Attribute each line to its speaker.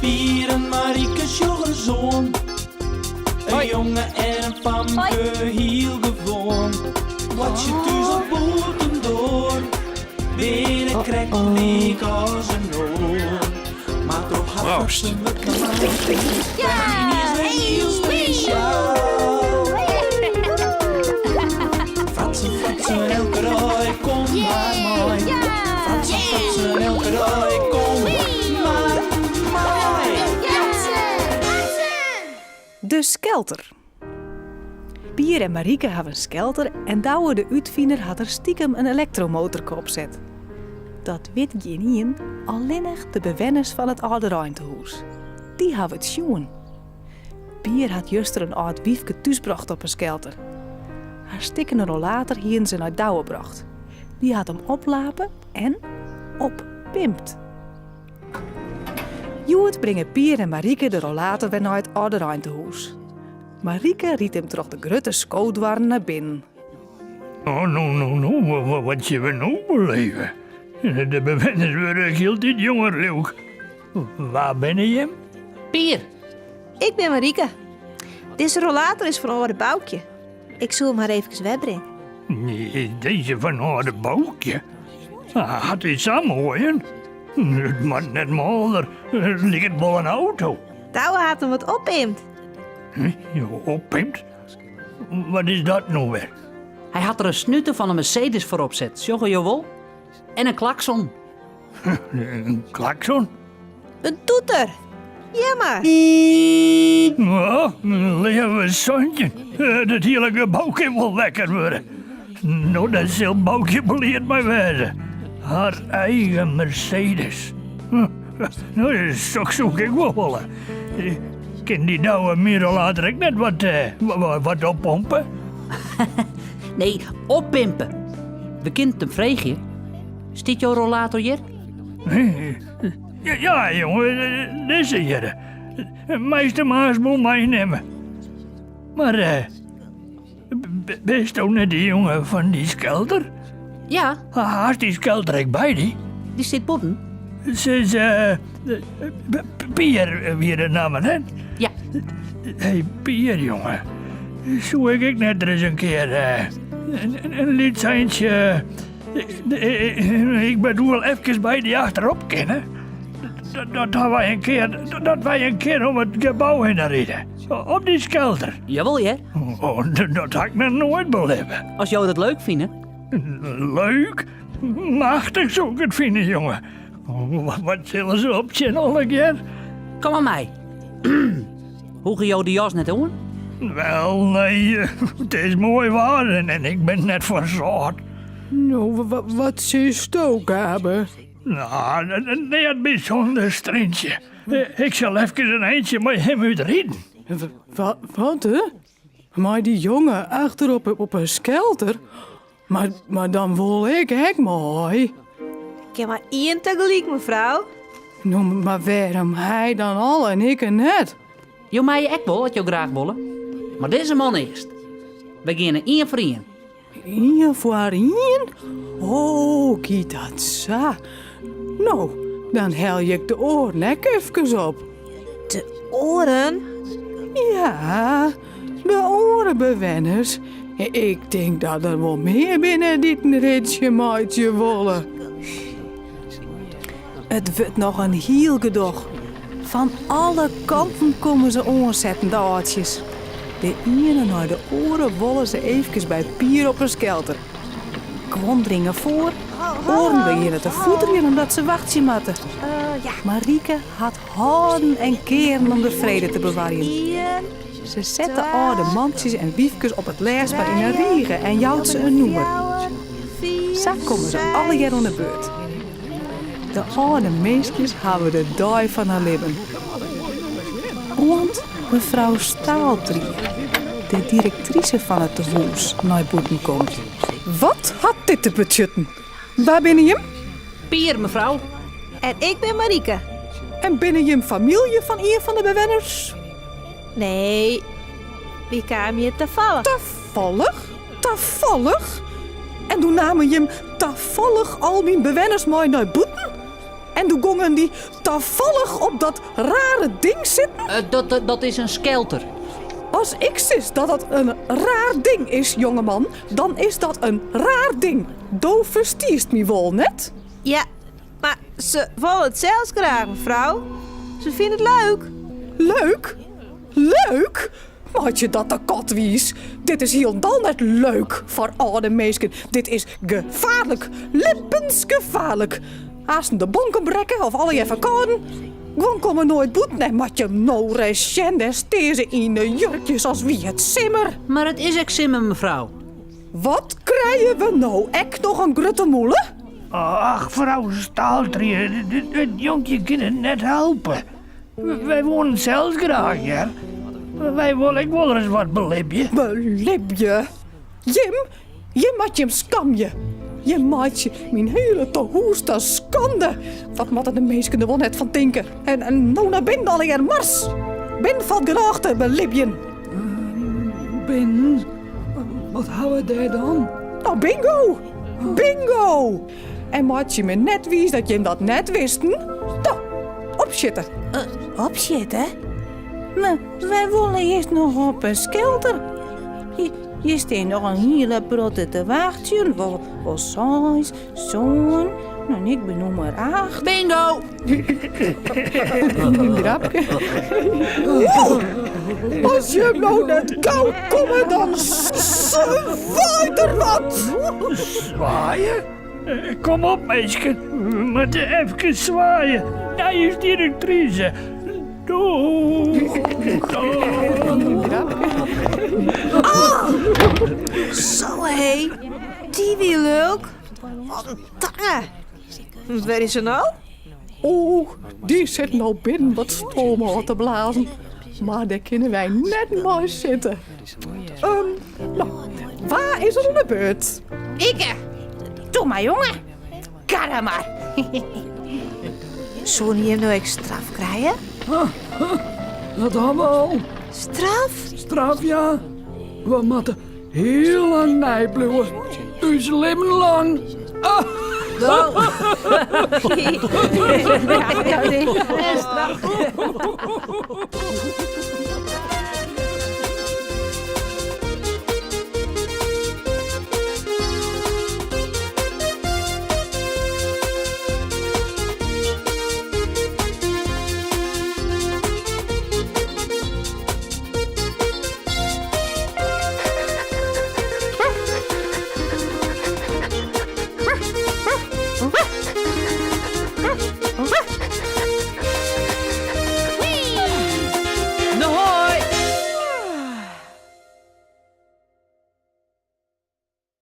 Speaker 1: Pier en Marieke sjoch ris oan. In jonge en in famke, hiel gewoan. Boartsje thús of bûtendoar, binne krekt lyk as in oar. Mar troch har
Speaker 2: Proost.
Speaker 1: fratsen wurdt normaal. Yniens wer hiel spesjaal. Fratsen, fratsen, elke dei, kom mar mei. Fratsen, fratsen, elke dei, kom mar mei.
Speaker 3: De skelter. Pier en Marieke hawwe in skelter en Douwe de útfiner hat der stikem in elektromotorke op set. Dat wit gjinien, allinnich de bewenners fan it âldereintehûs. Dy hawwe it sjoen. Pier hat juster in âld wyfke thúsbrocht op in skelter. Har stikkene rollator hiene se nei Douwe brocht. Dy hat him oplape en oppimpt. Hjoed bringe Pier en Marieke de rollator wer nei it âldereintehûs. Marieke rydt him troch de grutte skodoarren nei binnen.
Speaker 2: No, no, no, no, wat sille we no beleve? De bewenners wurde ek hieltyd jonger, leau 'k. Wa binne jim?
Speaker 4: Pier.
Speaker 5: Ik bin Marieke. Dizze rollator is fan âlde Boukje. Ik soe him har eefkes werbringe.
Speaker 2: Is dizze fan âlde Boukje? Hat hy sa'n moaien? It moat net mâler, it liket wol in auto.
Speaker 5: Douwe hat him wat oppimpt.
Speaker 2: Oppimpt? Wat is dat no wer?
Speaker 4: Hy hat der in snuter fan in Mercedes foar opset, sjogge jo wol? En in klakson.
Speaker 2: In klakson?
Speaker 5: In toeter. Ja mar.
Speaker 2: Oh, leave santjin. Dat hiele gebou kin wol wekker wurde. No, dêr sil Boukje bliid mei wêze. Har eigen Mercedes. No, soks soe ik ek wol wolle. Kin dy Douwe myn rollator ek net wat, wat oppompe?
Speaker 4: Nee, oppimpe. We kinne it him freegje. Stiet jo rollator hjir?
Speaker 2: Ja, jonge, dizze hjir. Meist him aanst wol meinimme. Mar eh, bisto net dy jonge fan dy skelter?
Speaker 4: Ja.
Speaker 2: Hast dy skelter ek by dy?
Speaker 4: Dy sit bûten.
Speaker 2: Sis, eh, Pier wie de namme, hè?
Speaker 4: Ja.
Speaker 2: Hey, Pier, jonge. Soe ik ek net ris in kear eh, in lyts eintsje Ik bedoel, efkes by dy achterop kinne. Dat wy in kear, dat wy in kear om it gebou hinne ride. Op dy skelter.
Speaker 4: Jawol, hear.
Speaker 2: Oh, dat ha ik noch noait belibbe.
Speaker 4: As jo dat leuk fine.
Speaker 2: Leuk? Machtich soe ik it fine, jonge. Wat sille se op tsjin allegear?
Speaker 4: Kom mar mei. Hoege jo de jas net oan?
Speaker 2: Wel, nee, it is moai waar en ik bin net fan sâlt.
Speaker 6: No, wat sisto, Gabe?
Speaker 2: No, neat bysûnders, Tryntsje. Ik sil efkes in eintsje mei him útriden.
Speaker 6: Wat, hè? Mei dy jonge achterop op in skelter? Mar, mar dan wol ik ek mei.
Speaker 5: Kin mar ien tagelyk, mefrou.
Speaker 6: No, mar wêrom hy dan al en ik net?
Speaker 4: Jo meie ek wol, as jo graach wolle. Mar dizze man earst. Wy geane ien foar ien.
Speaker 6: Ien foar ien? Oh, giet dat sa? No, dan helje ik de oaren ek efkes op.
Speaker 5: De oaren?
Speaker 6: Ja, de oare bewenners. Ik tink dat der wol mear binne dy't in ritsje meitsje wolle.
Speaker 3: It wurdt noch in hiel gedoch. Fan alle kanten komme se oansetten, de âldsjes. De iene nei de oare wolle se eefkes by Pier op 'e skelter. Guon dringe foar, oaren begjinne te foeterjen omdat se wachtsje moatte. Marieke hat hâlden en kearen om de frede te bewarjen. Se set de âlde mantsjes en wyfkes op it lêst mar yn in rige en jout se in nûmer. Sa komme se allegear oan 'e beurt. De âlde minskjes hawwe de dei fan har libben. Oant mefrou Staaltrie, de direktrise fan it tehûs, nei bûten komt.
Speaker 6: Wat hat dit te betsjutten? Wa binne jim?
Speaker 4: Pier, mefrou.
Speaker 5: En ik bin Marieke.
Speaker 6: En binne jim famylje fan ien fan de bewenners?
Speaker 5: Nee, wy kamen hjir tafallich.
Speaker 6: Tafallich? Tafallich? En doe namen jim tafallich al myn bewenners mei nei bûten? En doe gongen dy tafallich op dat rare ding sitten?
Speaker 4: Eh, dat, dat is in skelter.
Speaker 6: As ik sis dat dat in raar ding is, jongeman, dan is dat in raar ding. Do ferstiest my wol, net?
Speaker 5: Ja, mar se wolle it sels graach, mefrou. Se fine it leuk.
Speaker 6: Leuk? Leuk? Meitsje dat de kat wiis. Dit is hielendal net leuk foar âlde minsken. Dit is gefaarlik. Libbensgefaarlik. Aansten de bonken brekke of allegear ferkâlden. Guon komme noait bûten en moat je no ris sjen, dêr stean se yn de jurkjes as wie it simmer.
Speaker 4: Mar it is ek simmer, mefrou.
Speaker 6: Wat krije we no ek noch in grutte mûle?
Speaker 2: Ach, frou Staaltrie, it jonkje kin it net helpe. Wy woenen sels graach, hear. Wy wolle ek wolris wat belibje.
Speaker 6: Belibje? Jim, jim moat jim skamje. Jim meitsje myn hiele tehûs ta skande. Wat moatte de minsken der wol net fan tinke? En, en no nei binnen allegear, mars! Binnen falt genôch te belibjen.
Speaker 7: Binnen? Wat ha we dêr dan?
Speaker 6: No, bingo! Bingo! En meitsje my net wiis dat jim dat net wisten. No, opsjitte.
Speaker 8: Uh, opsjitte? Mar wy wolle earst noch op 'e skelter. Hjir stean noch in hiele protte te wachtsjen. Wol, wol seis, sân, en ik bin nûmer acht.
Speaker 4: Bingo!
Speaker 6: Grapke. As jim no net gau komme, dan swaait der wat!
Speaker 2: Swaaie? Kom op, minsken. We moatte efkes swaaie nei ús direktrise. Doeg!
Speaker 5: Zo hé, dy wie lulk. Wat in tange. Wêr is se no?
Speaker 6: O, dy sit no binnen wat stoom ôf te blazen. Mar dêr kinne wy net mei sitte. Um, no, wa is der oan de beurt?
Speaker 8: Ikke! Doe mar, jonge. Karre mar.
Speaker 5: Soene jim no ek straf krije?
Speaker 7: Dat ha we al.
Speaker 5: Straf?
Speaker 7: Straf, ja. We moatte Hiel lang neibliuwe. Us libben lang.
Speaker 8: Ah.